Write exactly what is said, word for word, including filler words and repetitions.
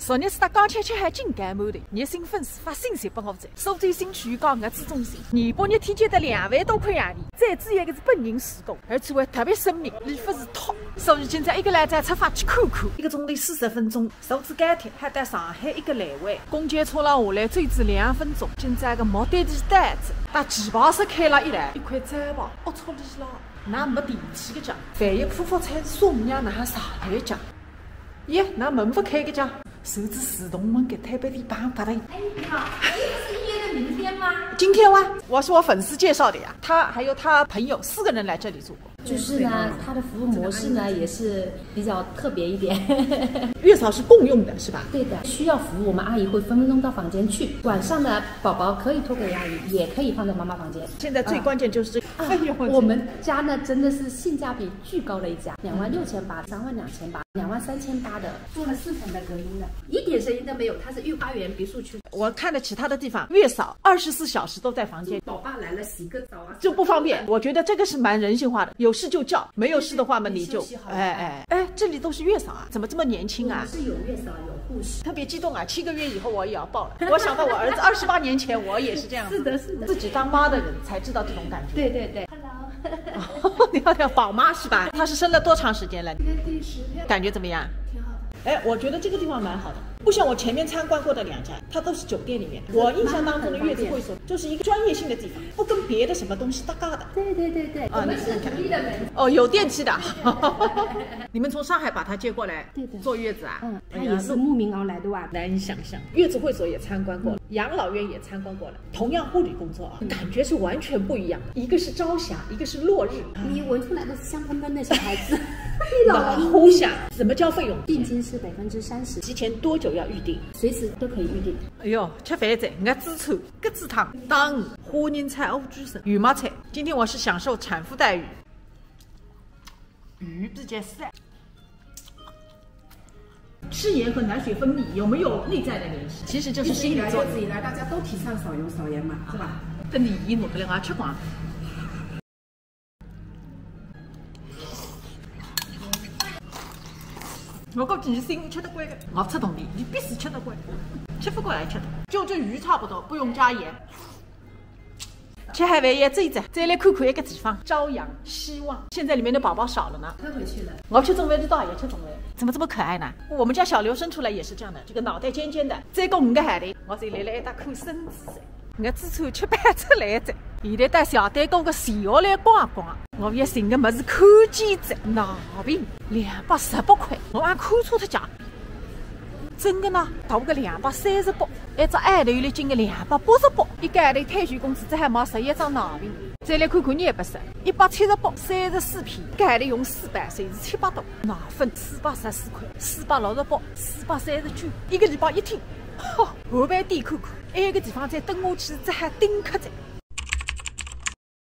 昨日是搭刚吃吃还紧赶满的，热心粉丝发信息拨我仔，苏州新区域讲我市中心，廿八日天价得两万多块洋钿，最主要个是本人自驾，而且还特别声明，伊勿是托，所以今朝一个来再出发去看看，一个钟头四十分钟，坐仔高铁还到上海一个来回，公交车浪下来只有两分钟，今朝个目的地到仔，搭旗袍社开了一来，一块招牌，龌龊哩啦，哪没电梯个讲，万一怕发财，送娘哪上来讲。 耶，哪门勿开个讲？手指自动门给推背地板把它。哎，你好，哎，不是预约的明天吗？今天哇，我是我粉丝介绍的呀，他还有他朋友四个人来这里做过。就是呢，他的服务模式呢也是比较特别一点。月嫂是共用的是吧？对的，需要服务我们阿姨会分分钟到房间去。晚上呢，宝宝可以托给阿姨，也可以放在妈妈房间。现在最关键就是这个啊，费用问题。我们家呢真的是性价比巨高的一家，两万六千八，三万两千八。 两万三千八的，做了四层的隔音的，一点声音都没有，它是御花园别墅区。我看了其他的地方，月嫂二十四小时都在房间，宝爸来了洗个澡啊，就不方便。我觉得这个是蛮人性化的，有事就叫，没有事的话嘛，你就，哎哎哎，这里都是月嫂啊，怎么这么年轻啊？是有月嫂有护士，特别激动啊！七个月以后我也要抱了。我想到我儿子二十八年前，我也是这样子，是的，是的，自己当妈的人才知道这种感觉。对对对，Hello。 你要叫宝妈是吧？她是生了多长时间了？今天第十天，感觉怎么样？挺好的。哎，我觉得这个地方蛮好的，不像我前面参观过的两家，它都是酒店里面。我印象当中的月子会所就是一个专业性的地方，不跟别的什么东西搭嘎的。对对对对，啊，我们是独立的门。哦，有电梯的。你们从上海把她接过来，对的，坐月子啊？嗯，她也是慕名而来的哇。难以想象，月子会所也参观过了，养老院也参观过了。 同样护理工作啊，感觉是完全不一样的，一个是朝霞，一个是落日。你闻出来的是香喷喷的小孩子，老老呼响。什么叫费用？定金是百分之三十，提前多久要预定？随时都可以预定。哎哟，吃饭仔，我支菜，鸽子汤、汤鱼、虾仁炒乌鸡丝、油麦菜。今天我是享受产妇待遇。 鱼比较少。吃盐和奶水分离有没有内在的联系？其实就是心理作用。一直以来，一直以来大家都提倡少油少盐嘛，是吧？搿年纪侬勿能也吃光。我估计侬心里吃得惯个，我吃东西，侬必须吃得惯，吃勿惯也吃得。就这鱼差不多，不用加盐。 吃好饭也走一走，再来看看一个地方，朝阳希望。现在里面的宝宝少了呢。推回去了。我吃中饭的倒也吃中饭，怎么这么可爱呢？我们家小刘生出来也是这样的，这个脑袋尖尖的，再过五个号头，我就来了一搭看孙子噻。我自从吃饭出来仔，现在到小单哥个学校来逛逛，我也寻个么事看见仔，奶瓶两百十八块，我还看错脱价。 真个呢，大个两百三十八，一只矮头里斤个两百八十八，一个号头退休工资只好买十一张奶瓶。再来看看廿八十，一百七十八，三十四片，一个号头用四百，侪是七百多。奶粉四百十四块，四百六十八，四百三十九，一个礼拜一听，哈，后半点看看，埃个地方再蹲下去只好顶客仔。